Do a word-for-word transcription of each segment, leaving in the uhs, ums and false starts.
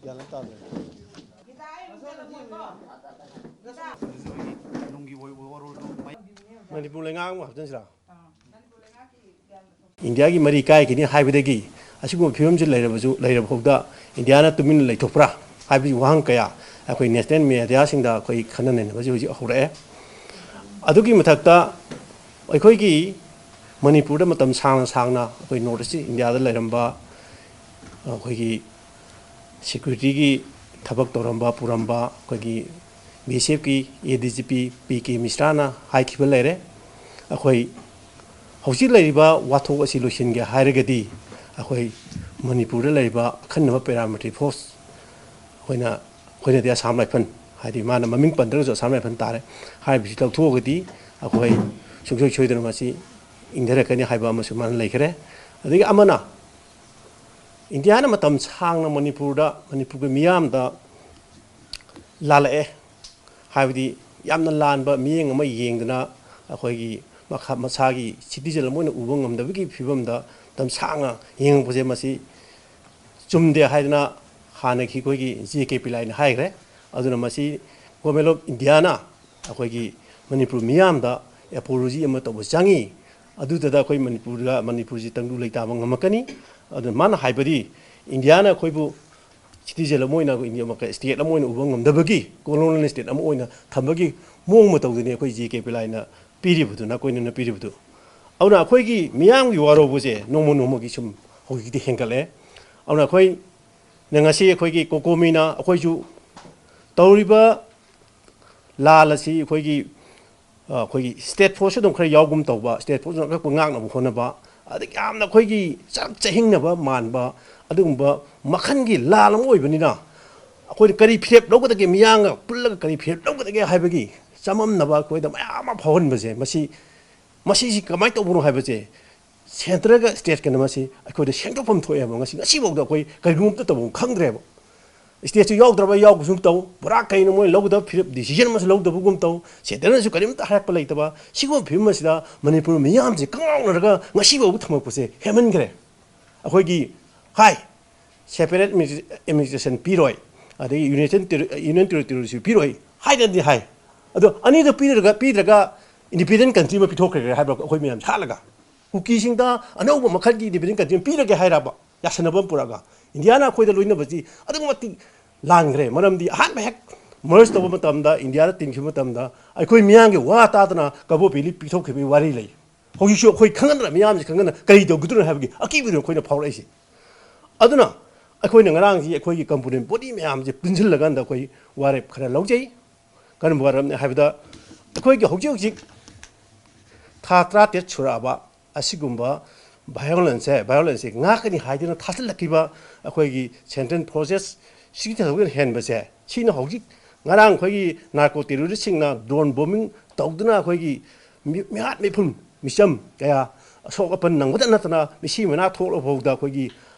ꯒ꯭ꯌꯥꯟ ꯑꯃ ꯇꯥꯗ꯭ꯔꯦ꯫ ꯃꯅꯤꯄꯨꯔ ꯂꯩꯉꯥꯛ ꯑꯃ ꯍꯥꯞꯆꯤꯟꯁꯤꯔꯥ? ꯏꯟꯗꯤꯌꯥꯒꯤ ꯃꯔꯤ ꯀꯥꯏꯈꯤꯅꯤ ꯍꯥꯏꯕꯗꯒꯤ ꯑꯁꯤꯒꯨꯝꯕ ꯐꯤꯕꯝꯁꯤ ꯂꯩꯔꯕꯁꯨ, ꯂꯩꯔꯕ ꯐꯥꯎꯗ ꯏꯟꯗꯤꯌꯥꯅ ꯇꯨꯃꯤꯟꯅ ꯂꯩꯊꯣꯛꯄ꯭ꯔꯥ ꯍꯥꯏꯕꯒꯤ ꯋꯥꯍꯪ ꯀꯌꯥ ꯑꯩꯈꯣꯏ ꯅꯦꯁꯅꯦꯜ ꯃꯦꯗꯤꯌꯥꯁꯤꯡꯗ ꯑꯩꯈꯣꯏ ꯈꯟꯅ ꯅꯩꯅꯕꯁꯤ ꯍꯧꯖꯤꯛ ꯍꯧꯔꯛꯑꯦ꯫ ꯑꯗꯨꯒꯤ ꯃꯊꯛꯇ ꯑꯩꯈꯣꯏꯒꯤ ꯃꯅꯤꯄꯨꯔꯗ ꯃꯇꯝ ꯁꯥꯡꯅ ꯁꯥꯡꯅ ꯑꯩꯈꯣꯏ ꯅꯣꯔꯠ ꯏꯁ ꯏꯟꯗꯤꯌꯥꯗ ꯂꯩꯔꯝꯕ ꯑꯩꯈꯣꯏꯒꯤ ꯁꯦꯀ꯭ꯌꯨꯔꯤꯇꯤꯒꯤ ꯊꯕꯛ ꯇꯧꯔꯝꯕ, ꯄꯨꯔꯝꯕ ꯑꯩꯈꯣꯏꯒꯤ ꯕꯤ ꯑꯦꯁ ꯑꯦꯐꯀꯤ ꯑꯦ D G P P K ꯃꯤꯁ꯭ꯔꯥꯅ ꯍꯥꯏꯈꯤꯕ ꯂꯩꯔꯦ꯫ ꯑꯩꯈꯣꯏ ꯍꯧꯖꯤꯛ ꯂꯩꯔꯤꯕ ꯋꯥꯊꯣꯛ ꯑꯁꯤ ꯂꯣꯏꯁꯤꯟꯒꯦ ꯍꯥꯏꯔꯒꯗꯤ ꯑꯩꯈꯣꯏ ꯃꯅꯤꯄꯨꯔꯗ ꯂꯩꯔꯤꯕ ꯑꯈꯟꯅꯕ ꯄꯦꯔꯥꯃꯤꯂꯤꯇꯔꯤ ꯐꯣꯔꯁ, ꯑꯩꯈꯣꯏꯅ, ꯑꯩꯈꯣꯏꯅꯗꯤ ꯑꯁꯥꯝ ꯔꯥꯏꯐꯜ, ꯍꯥꯏꯗꯤ ꯃꯥꯅ ꯃꯃꯤꯡ ꯄꯟꯗ꯭ꯔꯒꯁꯨ ꯑꯁꯥꯝ ꯔꯥꯏꯐꯜ ꯇꯥꯔꯦ, ꯍꯥꯏꯔꯤꯕꯁꯤ ꯂꯧꯊꯣꯛꯑꯒꯗꯤ ꯑꯩꯈꯣꯏ ꯁꯨꯡꯁꯣꯏ ꯁꯣꯏꯗꯅ ꯃꯁꯤ ꯏꯪꯊꯔꯛꯀꯅꯤ ꯍꯥꯏꯕ ꯑꯃꯁꯨ ꯃꯥꯅ ꯂꯩꯈ꯭ꯔꯦ꯫ ꯑꯗꯒꯤ ꯑꯃꯅ, ꯏꯟꯗꯤꯌꯥꯅ ꯃꯇꯝ ꯁꯥꯡꯅ ꯃꯅꯤꯄꯨꯔꯗ, ꯃꯅꯤꯄꯨꯔꯒꯤ ꯃꯤꯌꯥꯝꯗ ꯂꯥꯜꯂꯛꯑꯦ, ꯍꯥꯏꯕꯗꯤ ꯌꯥꯝꯅ ꯂꯥꯟꯕ ꯃꯤꯠꯌꯦꯡ ꯑꯃ ꯌꯦꯡꯗꯅ ꯑꯩꯈꯣꯏꯒꯤ ꯃꯈꯥ, ꯃꯁꯥꯒꯤ ꯁꯤꯇꯤꯖꯦꯟ ꯑꯃ ꯑꯣꯏꯅ ꯎꯕ ꯉꯝꯗꯕꯒꯤ ꯐꯤꯕꯝꯗ ꯃꯇꯝ ꯁꯥꯡꯅ ꯌꯦꯡꯉꯛꯄꯁꯦ, ꯃꯁꯤ ꯆꯨꯝꯗꯦ ꯍꯥꯏꯗꯅ ꯍꯥꯟꯅꯒꯤ ꯑꯩꯈꯣꯏꯒꯤ ꯖꯦ ꯀꯦ ꯄꯤꯂꯥꯏꯅ ꯍꯥꯏꯈ꯭ꯔꯦ꯫ ꯑꯗꯨꯅ ꯃꯁꯤ Government of India ꯅ ꯑꯩꯈꯣꯏꯒꯤ ꯃꯅꯤꯄꯨꯔ ꯃꯤꯌꯥꯝꯗ ꯑꯦꯄꯣꯂꯣꯖꯤ ꯑꯃ ꯇꯧꯕ ꯆꯪꯉꯤ꯫ ꯑꯗꯨꯗꯨꯗ ꯑꯩꯈꯣꯏ ꯃꯅꯤꯄꯨꯔꯗ, ꯃꯅꯤꯄꯨꯔꯁꯤ ꯇꯪꯗꯨ ꯂꯩꯇꯥꯕ ꯉꯝꯃꯛꯀꯅꯤ꯫ ꯑꯗꯨꯅ ꯃꯥꯅ ꯍꯥꯏꯕꯗꯤ, ꯏꯟꯗꯤꯌꯥꯅ ꯑꯩꯈꯣꯏꯕꯨ ꯁꯤꯇꯤꯖꯦꯟ ꯑꯃ ꯑꯣꯏꯅ, ꯏꯟꯗꯤꯌꯥ ꯁ꯭ꯇꯦꯠ ꯑꯃ ꯑꯣꯏꯅ ꯎꯕ ꯉꯝꯗꯕꯒꯤ, ꯀꯣꯂꯣꯅꯤꯌꯦꯜ ꯁ꯭ꯇꯦꯠ ꯑꯃ ꯑꯣꯏꯅ ꯊꯝꯕꯒꯤ ꯃꯑꯣꯡ ꯃꯇꯧꯗꯨꯅꯤ ꯑꯩꯈꯣꯏ ꯖꯦ ꯀꯦ ꯄꯤꯂꯥꯏꯅ ꯄꯤꯔꯤꯕꯗꯨ, ꯅꯀꯣꯏꯅꯅ ꯄꯤꯔꯤꯕꯗꯨ꯫ ꯑꯗꯨꯅ ꯑꯩꯈꯣꯏꯒꯤ ꯃꯤꯌꯥꯝꯒꯤ ꯋꯥꯔꯧꯕꯁꯦ ꯅꯣꯡꯃ ꯅꯣꯡꯃꯒꯤ ꯁꯨꯝ ꯍꯧꯖꯤꯛꯇꯤ ꯍꯦꯟꯒꯠꯂꯛꯑꯦ꯫ ꯑꯗꯨꯅ ꯑꯩꯈꯣꯏꯅ ꯉꯁꯤ ꯑꯩꯈꯣꯏꯒꯤ ꯀꯣꯀꯣꯃꯤꯅ ꯑꯩꯈꯣꯏꯁꯨ ꯇꯧꯔꯤꯕ ꯂꯥꯜ ꯑꯁꯤ ꯑꯩꯈꯣꯏꯒꯤ, ꯑ, ꯑꯩꯈꯣꯏꯒꯤ ꯁ꯭ꯇꯦꯠ ꯐꯣꯔꯁꯁꯨ ꯑꯗꯨꯝ ꯈꯔ ꯌꯥꯎꯒꯨꯝ ꯇꯧꯕ, ꯁ꯭ꯇꯦꯠ ꯐꯣꯔꯁꯅ ꯑꯀꯛꯄ ꯉꯥꯛꯅꯕ ꯍꯣꯠꯅꯕ, ꯑꯗꯒꯤ ꯌꯥꯝꯅ ꯑꯩꯈꯣꯏꯒꯤ ꯆꯔꯛ ꯆꯍꯤꯡꯅꯕ ꯃꯥꯟꯕ ꯑꯗꯨꯒꯨꯝꯕ ꯃꯈꯜꯒꯤ ꯂꯥꯜ ꯑꯃ ꯑꯣꯏꯕꯅꯤꯅ, ꯑꯩꯈꯣꯏꯅ ꯀꯔꯤ ꯐꯤꯔꯦꯞ ꯂꯧꯒꯗꯒꯦ, ꯃꯤꯌꯥꯝꯒ ꯄꯨꯜꯂꯒ ꯀꯔꯤ ꯐꯤꯔꯦꯞ ꯂꯧꯒꯗꯒꯦ ꯍꯥꯏꯕꯒꯤ ꯆꯃꯝꯅꯕ ꯑꯩꯈꯣꯏꯗ ꯃꯌꯥꯝ ꯑꯃ ꯐꯥꯎꯍꯟꯕꯁꯦ, ꯃꯁꯤ, ꯃꯁꯤꯁꯤ ꯀꯃꯥꯏꯅ ꯇꯧꯕꯅꯣ ꯍꯥꯏꯕꯁꯦ, ꯁꯦꯟꯇꯔꯒ ꯁ꯭ꯇꯦꯠꯀꯅ ꯃꯁꯤ ꯑꯩꯈꯣꯏꯗ ꯁꯦꯝꯗꯣꯛꯐꯝ ꯊꯣꯛꯑꯦꯕ꯫ ꯉꯁꯤ, ꯉꯁꯤꯐꯥꯎꯗ ꯑꯩꯈꯣꯏ ꯀꯔꯤꯒꯨꯝꯕ ꯑꯃꯇ ꯇꯧꯐꯝ ꯈꯪꯗ꯭ꯔꯦꯕ꯫ ꯁ꯭ꯇꯦꯠꯁꯨ ꯌꯥꯎꯗ꯭ꯔꯕ ꯌꯥꯎꯕꯁꯨ ꯇꯧ, ꯄꯨꯔꯥ ꯀꯩꯅꯣ ꯃꯣꯏ ꯂꯧꯒꯗꯕ ꯐꯤꯔꯦꯞ, ꯗꯤꯁꯤꯖꯟ ꯑꯃꯁꯨ ꯂꯧꯗꯕꯒꯨꯝ ꯇꯧ, ꯁꯦꯟꯇꯔꯅꯁꯨ ꯀꯔꯤꯝꯇ ꯍꯥꯏꯔꯛꯄ ꯂꯩꯇꯕ꯫ ꯁꯤꯒꯨꯝꯕ ꯐꯤꯕꯝ ꯑꯁꯤꯗ ꯃꯅꯤꯄꯨꯔ ꯃꯤꯌꯥꯝꯁꯦ ꯀꯪꯉꯥꯎꯅꯔꯒ ꯉꯁꯤ ꯐꯥꯎꯕ ꯊꯝꯃꯛꯄꯁꯦ ꯍꯦꯟꯃꯟꯈ꯭ꯔꯦ꯫ ꯑꯩꯈꯣꯏꯒꯤ ꯍꯥꯏ, ꯁꯦꯄꯔꯦꯠ ꯑꯦꯗꯃꯤꯅꯤꯁꯇ꯭ꯔꯦꯁꯟ ꯄꯤꯔꯣꯏ, ꯑꯗꯒꯤ ꯌꯨꯅꯤꯌꯟ ꯇꯦꯔꯤ-, ꯌꯨꯅꯤꯌꯟ ꯇꯦꯔꯤꯇꯣꯔꯤꯁꯨ ꯄꯤꯔꯣꯏ ꯍꯥꯏꯅꯗꯤ ꯍꯥꯏ꯫ ꯑꯗꯣ ꯑꯅꯤꯗꯣ ꯄꯤꯔꯒ, ꯄꯤꯗ꯭ꯔꯒ ꯏꯟꯗꯤꯄꯦꯟꯗꯦꯟ ꯀꯟꯇ꯭ꯔꯤ ꯑꯃ ꯄꯤꯊꯣꯛꯈ꯭ꯔꯒꯦ ꯍꯥꯏꯕ꯭ꯔꯥ? ꯑꯩꯈꯣꯏ ꯃꯌꯥꯝ ꯁꯥꯠꯂꯒ ꯀꯨꯀꯤꯁꯤꯡꯗ ꯑꯅꯧꯕ ꯃꯈꯜꯒꯤ ꯏꯟꯗꯤꯄꯦꯟꯗꯦꯟ ꯀꯟꯇ꯭ꯔꯤ ꯑꯃ ꯄꯤꯔꯒꯦ ꯍꯥꯏꯔꯕ? ꯌꯥꯁꯟꯅꯕ ꯑꯃ ꯄꯨꯔꯛꯑꯒ ꯏꯟꯗꯤꯌꯥꯅ ꯑꯩꯈꯣꯏꯗ ꯂꯣꯏꯅꯕꯁꯤ ꯑꯗꯨꯛꯀꯤ ꯃꯇꯤꯛ ꯂꯥꯟꯈ꯭ꯔꯦ꯫ ꯃꯔꯝꯗꯤ ꯑꯍꯥꯟꯕ ꯍꯦꯛ ꯃꯔꯖ ꯇꯧꯕ ꯃꯇꯝꯗ, ꯏꯟꯗꯤꯌꯥꯗ ꯇꯤꯟꯈꯤꯕ ꯃꯇꯝꯗ ꯑꯩꯈꯣꯏ ꯃꯤꯌꯥꯝꯒꯤ ꯋꯥ ꯇꯥꯗꯅ ꯀꯕꯣ ꯚꯦꯂꯤ ꯄꯤꯊꯣꯛꯈꯤꯕꯒꯤ ꯋꯥꯔꯤ ꯂꯩ꯫ ꯍꯧꯖꯤꯛꯁꯨ ꯑꯩꯈꯣꯏ ꯈꯪꯍꯟꯗꯅ, ꯃꯤꯌꯥꯝꯁꯤ ꯈꯪꯍꯟꯗꯅ ꯀꯔꯤ ꯇꯧꯒꯗꯣꯏꯅꯣ ꯍꯥꯏꯕꯒꯤ ꯑꯀꯤꯕꯗꯨꯅ ꯑꯩꯈꯣꯏꯅ ꯐꯥꯎꯔꯛꯏꯁꯦ꯫ ꯑꯗꯨꯅ ꯑꯩꯈꯣꯏꯅ ꯉꯔꯥꯡꯁꯤ ꯑꯩꯈꯣꯏꯒꯤ ꯀꯝꯄꯣꯅꯦꯟ ꯕꯣꯗꯤ ꯃꯌꯥꯝꯁꯦ ꯄꯨꯟꯁꯤꯜꯂꯀꯥꯟꯗ ꯑꯩꯈꯣꯏ ꯋꯥꯔꯦꯞ ꯈꯔ ꯂꯧꯖꯩ꯫ ꯀꯔꯝꯕ ꯋꯥꯔꯦꯞꯅꯤ ꯍꯥꯏꯕꯗ, ꯑꯩꯈꯣꯏꯒꯤ ꯍꯧꯖꯤꯛ ꯍꯧꯖꯤꯛ ꯊꯥ ꯇꯔꯥꯇꯔꯦꯠ ꯁꯨꯔꯛꯑꯕ ꯑꯁꯤꯒꯨꯝꯕ ꯚꯥꯏꯑꯣꯂꯦꯟꯁꯁꯦ, ꯚꯥꯏꯑꯣꯂꯦꯟꯁꯁꯦ ꯉꯥꯛꯀꯅꯤ ꯍꯥꯏꯗꯨꯅ ꯊꯥꯖꯤꯜꯂꯛꯈꯤꯕ ꯑꯩꯈꯣꯏꯒꯤ ꯁꯦꯟꯇ꯭ꯔꯦꯜ ꯐꯣꯔꯁꯦꯁ, ꯁꯤꯒꯤ ꯊꯕꯛꯅ ꯍꯦꯟꯕꯁꯦ, ꯁꯤꯅ ꯍꯧꯖꯤꯛ ꯉꯔꯥꯡ ꯑꯩꯈꯣꯏꯒꯤ ꯅꯥꯔꯀꯣ ꯇꯦꯔꯣꯔꯤꯁꯁꯤꯡꯅ ꯗ꯭ꯔꯣꯟ ꯕꯣꯝꯕꯤꯡ ꯇꯧꯗꯨꯅ ꯑꯩꯈꯣꯏꯒꯤ ꯃꯤ-, ꯃꯤꯍꯥꯠ ꯃꯤꯄꯨꯟ, ꯃꯤꯆꯝ ꯀꯌꯥ ꯑꯁꯣꯛ ꯑꯄꯟ ꯅꯪꯕꯗ ꯅꯠꯇꯅ ꯃꯤꯁꯤ ꯃꯅꯥ ꯊꯣꯛꯂꯕ ꯐꯥꯎꯗ ꯑꯩꯈꯣꯏꯒꯤ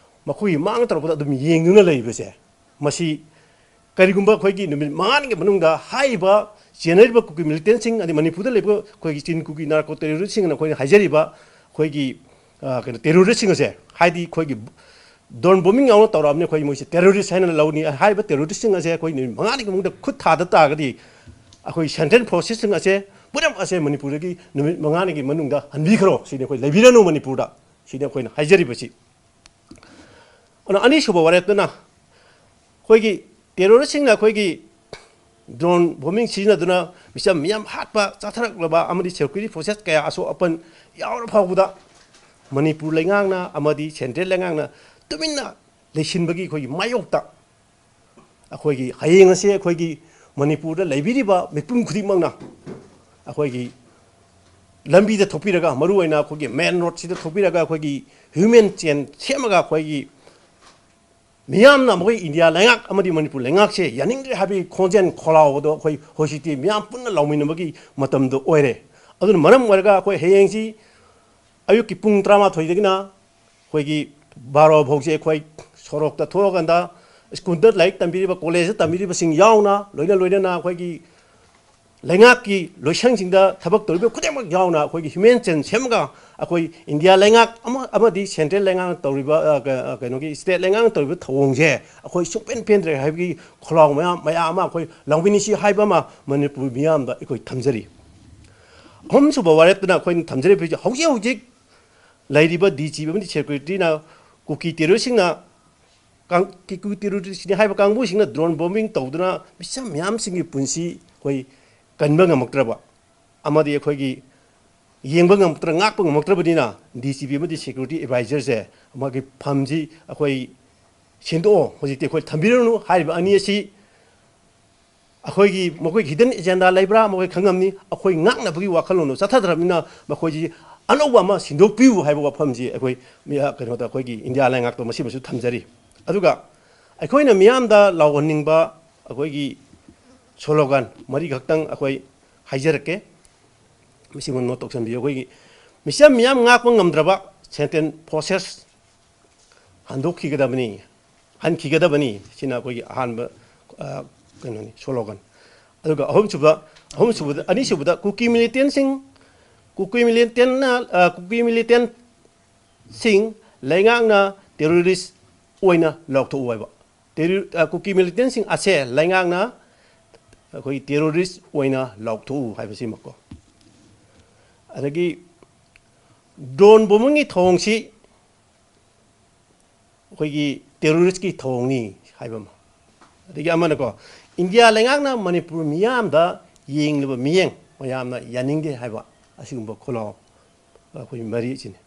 ꯃꯈꯣꯏꯒꯤ ꯃꯥꯡ ꯇꯧꯔꯛꯄꯗ ꯑꯗꯨꯝ ꯌꯦꯡꯗꯨꯅ ꯂꯩꯕꯁꯦ, ꯃꯁꯤ ꯀꯔꯤꯒꯨꯝꯕ ꯑꯩꯈꯣꯏꯒꯤ ꯅꯨꯃꯤꯠ ꯃꯉꯥꯅꯤꯒꯤ ꯃꯅꯨꯡꯗ ꯍꯥꯏꯔꯤꯕ ꯆꯦꯟꯅꯔꯤꯕ ꯀꯨꯀꯤ ꯃꯤꯂꯤꯇꯦꯟꯁꯤꯡ, ꯑꯗꯩ ꯃꯅꯤꯄꯨꯔꯗ ꯂꯩꯕ ꯑꯩꯈꯣꯏꯒꯤ ꯆꯤꯟ ꯀꯨꯀꯤ ꯅꯥꯔꯀꯣ ꯇꯦꯔꯣꯔꯤꯁꯁꯤꯡꯅ ꯑꯩꯈꯣꯏꯅ ꯍꯥꯏꯖꯔꯤꯕ ꯑꯩꯈꯣꯏꯒꯤ, ꯑ, ꯀꯩꯅꯣ, ꯇꯦꯔꯣꯔꯤꯁꯁꯤꯡ ꯑꯁꯦ, ꯍꯥꯏꯗꯤ ꯑꯩꯈꯣꯏꯒꯤ ꯗ꯭ꯔꯣꯟ ꯕꯣꯝꯕꯤꯡ ꯌꯥꯎꯅ ꯇꯧꯔꯛꯑꯕꯅꯤ, ꯑꯩꯈꯣꯏ ꯃꯣꯏꯁꯦ ꯇꯦꯔꯣꯔꯤꯁ ꯍꯥꯏꯅ ꯂꯧꯅꯤ꯫ ꯍꯥꯏꯔꯤꯕ ꯇꯦꯔꯣꯔꯤꯁꯁꯤꯡ ꯑꯁꯦ ꯑꯩꯈꯣꯏ ꯅꯨꯃꯤꯠ ꯃꯉꯥꯅꯤꯒꯤ ꯃꯅꯨꯡꯗ ꯈꯨꯠ ꯊꯥꯗ ꯇꯥꯔꯒꯗꯤ ꯑꯩꯈꯣꯏ ꯁꯦꯟꯇ꯭ꯔꯦꯜ ꯐꯣꯔꯁꯦꯁꯁꯤꯡ ꯑꯁꯦ ꯄꯨꯝꯅꯃꯛ ꯑꯁꯦ ꯃꯅꯤꯄꯨꯔꯗꯒꯤ ꯅꯨꯃꯤꯠ ꯃꯉꯥꯅꯤꯒꯤ ꯃꯅꯨꯡꯗ ꯍꯟꯕꯤꯈ꯭ꯔꯣ ꯁꯤꯅꯤ꯫ ꯑꯩꯈꯣꯏ ꯂꯩꯕꯤꯔꯅꯨ ꯃꯅꯤꯄꯨꯔꯗ ꯁꯤꯅꯤ ꯑꯩꯈꯣꯏꯅ ꯍꯥꯏꯖꯔꯤꯕꯁꯤ꯫ ꯑꯗꯨꯅ ꯑꯅꯤꯁꯨꯕ ꯋꯥꯔꯦꯞꯇꯨꯅ ꯑꯩꯈꯣꯏꯒꯤ ꯇꯦꯔꯣꯔꯤꯁꯁꯤꯡꯅ ꯑꯩꯈꯣꯏꯒꯤ ꯗ꯭ꯔꯣꯟ ꯕꯣꯝꯕꯤꯡ ꯁꯤꯖꯤꯟꯅꯗꯨꯅ ꯃꯤꯆꯝ ꯃꯤꯌꯥꯝ ꯍꯥꯠꯄ, ꯆꯠꯊꯔꯛꯂꯕ ꯑꯃꯗꯤ ꯁꯦꯀ꯭ꯌꯨꯔꯤꯇꯤ ꯐꯣꯔꯁꯦꯁ ꯀꯌꯥ ꯑꯁꯣꯛ ꯑꯄꯟ ꯌꯥꯎꯔ ꯐꯥꯎꯕꯗ ꯃꯅꯤꯄꯨꯔ ꯂꯩꯉꯥꯛꯅ ꯑꯃꯗꯤ ꯁꯦꯟꯇ꯭ꯔꯦꯜ ꯂꯩꯉꯥꯛꯅ ꯇꯨꯃꯤꯟꯅ ꯂꯩꯁꯤꯟꯕꯒꯤ ꯑꯩꯈꯣꯏꯒꯤ ꯃꯥꯌꯣꯛꯇ ꯑꯩꯈꯣꯏꯒꯤ ꯍꯌꯦꯡ ꯑꯁꯦ ꯑꯩꯈꯣꯏꯒꯤ ꯃꯅꯤꯄꯨꯔꯗ ꯂꯩꯕꯤꯔꯤꯕ ꯃꯤꯄꯨꯝ ꯈꯨꯗꯤꯡꯃꯛꯅ ꯑꯩꯈꯣꯏꯒꯤ ꯂꯝꯕꯤꯗ ꯊꯣꯛꯄꯤꯔꯒ, ꯃꯔꯨꯑꯣꯏꯅ ꯑꯩꯈꯣꯏꯒꯤ ꯃꯦꯟ ꯔꯣꯗꯁꯤꯗ ꯊꯣꯛꯄꯤꯔꯒ ꯑꯩꯈꯣꯏꯒꯤ ꯍ꯭ꯌꯨꯃꯦꯟ ꯆꯦꯟ ꯁꯦꯝꯃꯒ ꯑꯩꯈꯣꯏꯒꯤ ꯃꯤꯌꯥꯝꯅ ꯃꯈꯣꯏ ꯏꯟꯗꯤꯌꯥ ꯂꯩꯉꯥꯛ ꯑꯃꯗꯤ ꯃꯅꯤꯄꯨꯔ ꯂꯩꯉꯥꯛꯁꯦ ꯌꯥꯅꯤꯡꯗ꯭ꯔꯦ ꯍꯥꯏꯕꯒꯤ ꯈꯣꯟꯖꯦꯜ ꯈꯣꯜꯂꯥꯎꯕꯗꯣ ꯑꯩꯈꯣꯏ ꯍꯧꯖꯤꯛꯇꯤ ꯃꯤꯌꯥꯝ ꯄꯨꯟꯅ ꯂꯥꯎꯃꯤꯟꯅꯕꯒꯤ ꯃꯇꯝꯗꯣ ꯑꯣꯏꯔꯦ꯫ ꯑꯗꯨꯅ ꯃꯔꯝ ꯑꯣꯏꯔꯒ ꯑꯩꯈꯣꯏ ꯍꯌꯦꯡꯁꯤ ꯑꯌꯨꯛꯀꯤ ꯄꯨꯡ ꯇꯔꯥꯃꯥꯊꯣꯏꯗꯒꯤꯅ ꯑꯩꯈꯣꯏꯒꯤ ꯕꯥꯔꯣ ꯐꯥꯎꯁꯦ ꯑꯩꯈꯣꯏ ꯁꯣꯔꯣꯛꯇ ꯊꯣꯛꯑꯀꯥꯟꯗ ꯁ꯭ꯀꯨꯜꯗ ꯂꯥꯏꯔꯤꯛ ꯇꯝꯕꯤꯔꯤꯕ, ꯀꯣꯂꯦꯖꯇ ꯇꯝꯕꯤꯔꯤꯕꯁꯤꯡ ꯌꯥꯎꯅ, ꯂꯣꯏꯅ ꯂꯣꯏꯅꯅ ꯑꯩꯈꯣꯏꯒꯤ ꯂꯩꯉꯥꯛꯀꯤ ꯂꯣꯏꯁꯪꯁꯤꯡꯗ ꯊꯕꯛ ꯇꯧꯔꯤꯕ ꯈꯨꯗꯤꯡꯃꯛ ꯌꯥꯎꯅ ꯑꯩꯈꯣꯏꯒꯤ human chain ꯁꯦꯝꯃꯒ ꯑꯩꯈꯣꯏ ꯏꯟꯗꯤꯌꯥ ꯂꯩꯉꯥꯛ ꯑꯃ, ꯑꯃꯗꯤ central ꯂꯩꯉꯥꯛꯅ ꯇꯧꯔꯤꯕ, ꯑ, ꯀ-, ꯑ, ꯀꯩꯅꯣꯒꯤ state ꯂꯩꯉꯥꯛꯅ ꯇꯧꯔꯤꯕ ꯊꯧꯑꯣꯡꯁꯦ ꯑꯩꯈꯣꯏ ꯁꯨꯡꯄꯦꯟ ꯄꯦꯟꯗ꯭ꯔꯦ ꯍꯥꯏꯕꯒꯤ ꯈꯣꯜꯂꯥꯎ ꯃꯌꯥꯝ, ꯃꯌꯥꯝ ꯑꯃ ꯑꯩꯈꯣꯏ ꯂꯥꯎꯃꯤꯟꯅꯁꯤ ꯍꯥꯏꯕ ꯑꯃ ꯃꯅꯤꯄꯨꯔ ꯃꯤꯌꯥꯝꯗ ꯑꯩꯈꯣꯏ ꯊꯝꯖꯔꯤ꯫ ꯑꯍꯨꯝꯁꯨꯕ ꯋꯥꯔꯦꯞꯇꯨꯅ ꯑꯩꯈꯣꯏꯅ ꯊꯝꯖꯔꯤꯕꯁꯤ ꯍꯧꯖꯤꯛ ꯍꯧꯖꯤꯛ ꯂꯩꯔꯤꯕ D G P ꯑꯃꯗꯤ securityꯅ ꯀꯨꯀꯤ terroristꯁꯤꯡꯅ ꯀꯥꯡ-, ꯀꯨꯀꯤ terroristꯅꯤ ꯍꯥꯏꯕ ꯀꯥꯡꯕꯨꯁꯤꯡꯅ drone bombing ꯇꯧꯗꯨꯅ ꯃꯤꯆꯝ ꯃꯌꯥꯝꯁꯤꯡꯒꯤ ꯄꯨꯟꯁꯤ ꯑꯩꯈꯣꯏ ꯀꯟꯕ ꯉꯝꯃꯛꯇ꯭ꯔꯕ, ꯑꯃꯗꯤ ꯑꯩꯈꯣꯏꯒꯤ ꯌꯦꯡꯕ ꯉꯝꯃꯛꯇ꯭ꯔ-, ꯉꯥꯛꯄ ꯉꯝꯃꯛꯇ꯭ꯔꯕꯅꯤꯅ D G P ꯑꯃꯗꯤ security advisorꯁꯦ ꯃꯥꯒꯤ ꯐꯝꯁꯤ ꯑꯩꯈꯣꯏ ꯁꯤꯟꯗꯣꯛꯑꯣ, ꯍꯧꯖꯤꯛꯇꯤ ꯑꯩꯈꯣꯏ ꯊꯝꯕꯤꯔꯨꯅꯨ ꯍꯥꯏꯔꯤꯕ ꯑꯅꯤ ꯑꯁꯤ ꯑꯩꯈꯣꯏꯒꯤ, ꯃꯈꯣꯏꯒꯤ hidden agenda ꯂꯩꯕ꯭ꯔꯥ, ꯃꯈꯣꯏ ꯈꯪꯉꯝꯅꯤ꯫ ꯑꯩꯈꯣꯏ ꯉꯥꯛꯅꯕꯒꯤ ꯋꯥꯈꯜꯂꯣꯟꯗꯣ ꯆꯠꯊꯗ꯭ꯔꯕꯅꯤꯅ ꯃꯈꯣꯏꯁꯤ ꯑꯅꯧꯕ ꯑꯃ ꯁꯤꯟꯗꯣꯛꯄꯤꯌꯨ ꯍꯥꯏꯕ ꯋꯥꯐꯝꯁꯤ ꯑꯩꯈꯣꯏ ꯃꯤ-, ꯑ, ꯀꯩꯅꯣꯗ ꯑꯩꯈꯣꯏꯒꯤ ꯏꯟꯗꯤꯌꯥ ꯂꯩꯉꯥꯛꯇ ꯃꯁꯤꯃꯁꯨ ꯊꯝꯖꯔꯤ꯫ ꯑꯗꯨꯒ ꯑꯩꯈꯣꯏꯅ ꯃꯤꯌꯥꯝꯗ ꯂꯥꯎꯍꯟꯅꯤꯡꯕ ꯑꯩꯈꯣꯏꯒꯤ slogan ꯃꯔꯤꯈꯛꯇꯪ ꯑꯩꯈꯣꯏ ꯍꯥꯏꯖꯔꯛꯀꯦ꯫ ꯃꯁꯤꯃ note ꯇꯧꯁꯟꯕꯤꯌꯨ꯫ ꯑꯩꯈꯣꯏꯒꯤ ꯃꯤꯆꯝ ꯃꯤꯌꯥꯝ ꯉꯥꯛꯄ ꯉꯝꯗ꯭ꯔꯕ central forces ꯍꯟꯗꯣꯛꯈꯤꯒꯗꯕꯅꯤ, ꯍꯟꯈꯤꯒꯗꯕꯅꯤ꯫ ꯁꯤꯅ ꯑꯩꯈꯣꯏꯒꯤ ꯑꯍꯥꯟꯕ, ꯑ, ꯀꯩꯅꯣꯅꯤ, slogan꯫ ꯑꯗꯨꯒ ꯑꯍꯨꯝꯁꯨꯕ, ꯑꯍꯨꯝꯁꯨꯕꯗ, ꯑꯅꯤꯁꯨꯕꯗ ꯀꯨꯀꯤ militantꯁꯤꯡ, ꯀꯨꯀꯤ militantꯅ, ꯑ, ꯀꯨꯀꯤ militantꯁꯤꯡ ꯂꯩꯉꯥꯛꯅ terrorist ꯑꯣꯏꯅ ꯂꯥꯎꯊꯣꯛꯎ ꯍꯥꯏꯕ꯫ Terror-, ꯑ, ꯀꯨꯀꯤ militantꯁꯤꯡ ꯑꯁꯦ ꯂꯩꯉꯥꯛꯅ ꯑꯩꯈꯣꯏ terrorist ꯑꯣꯏꯅ ꯂꯥꯎꯊꯣꯛꯎ ꯍꯥꯏꯕꯁꯤꯃꯀꯣ꯫ ꯑꯗꯒꯤ drone bombingꯒꯤ ꯊꯧꯑꯣꯡꯁꯤ ꯑꯩꯈꯣꯏꯒꯤ terroristꯀꯤ ꯊꯧꯑꯣꯡꯅꯤ ꯍꯥꯏꯕ ꯑꯃ꯫ ꯑꯗꯒꯤ ꯑꯃꯅꯀꯣ, ꯏꯟꯗꯤꯌꯥ ꯂꯩꯉꯥꯛꯅ ꯃꯅꯤꯄꯨꯔ ꯃꯤꯌꯥꯝꯗ ꯌꯦꯡꯂꯤꯕ ꯃꯤꯠꯌꯦꯡ ꯃꯌꯥꯝꯅ ꯌꯥꯅꯤꯡꯗꯦ ꯍꯥꯏꯕ ꯑꯁꯤꯒꯨꯝꯕ ꯈꯣꯜꯂꯥꯎ ꯑꯩꯈꯣꯏ ꯃꯔꯤ ꯑꯁꯤꯅꯤ꯫